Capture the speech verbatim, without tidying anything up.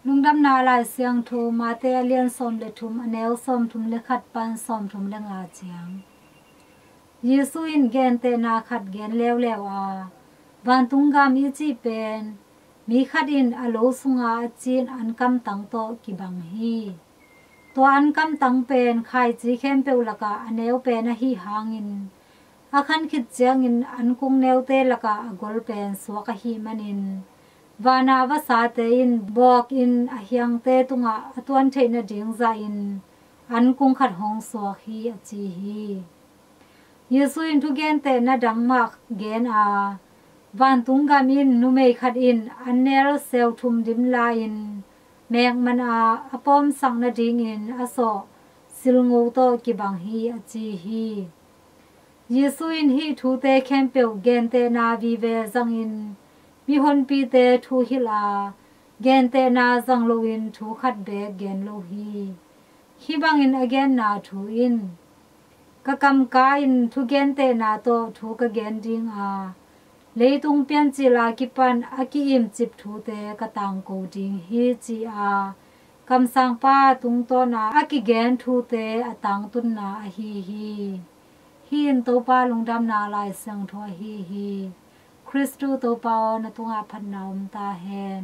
Lungdamna Lai Siangtho Mate a lian sawm le thum, a neu sawm thum le khat pan sawm thum le nga ciang. Jesu in gentehna khat gen leuleu a, vantung gam i cih pen mi khat in a lo sunga a cin an kamtang tawh kibang hi. Tua an kamtang pen khaici khempeuh lakah a neu pen ahi hangin, a khan khit ciangin an kung neute lakah a gol pen suak ahi manin, vana vasate in bawkin a hiangte tungah a tuan theih nading zahin an kung khat hong suak hi, a ci hi. Jesu in thugentehna dang mah gen a, vantung gam in numei khat in an nel seu thum dim la-in mek man a, a pawmsak nadingin a sawh silngu tawh kibang hi, a ci hi. Jesu in hih thute khempeuh gentehna vive zangin mihonpite thuhilh a, gentehna zang loin thu khat beek gen lo hi. Hih bangin a genna thu in, ka kamka in thugentehna tawh thu ka gen ding a, leitung piancil a kipan a ki-imcip thute ka tangko ding hi, ci a, kamsangpa tungtawna a kigen thute a tangtunna ahi hi. Hih in Topa lungdamna Lai Siangtho ahi hi. Khristu Topa aw, na tungah phatna om ta hen.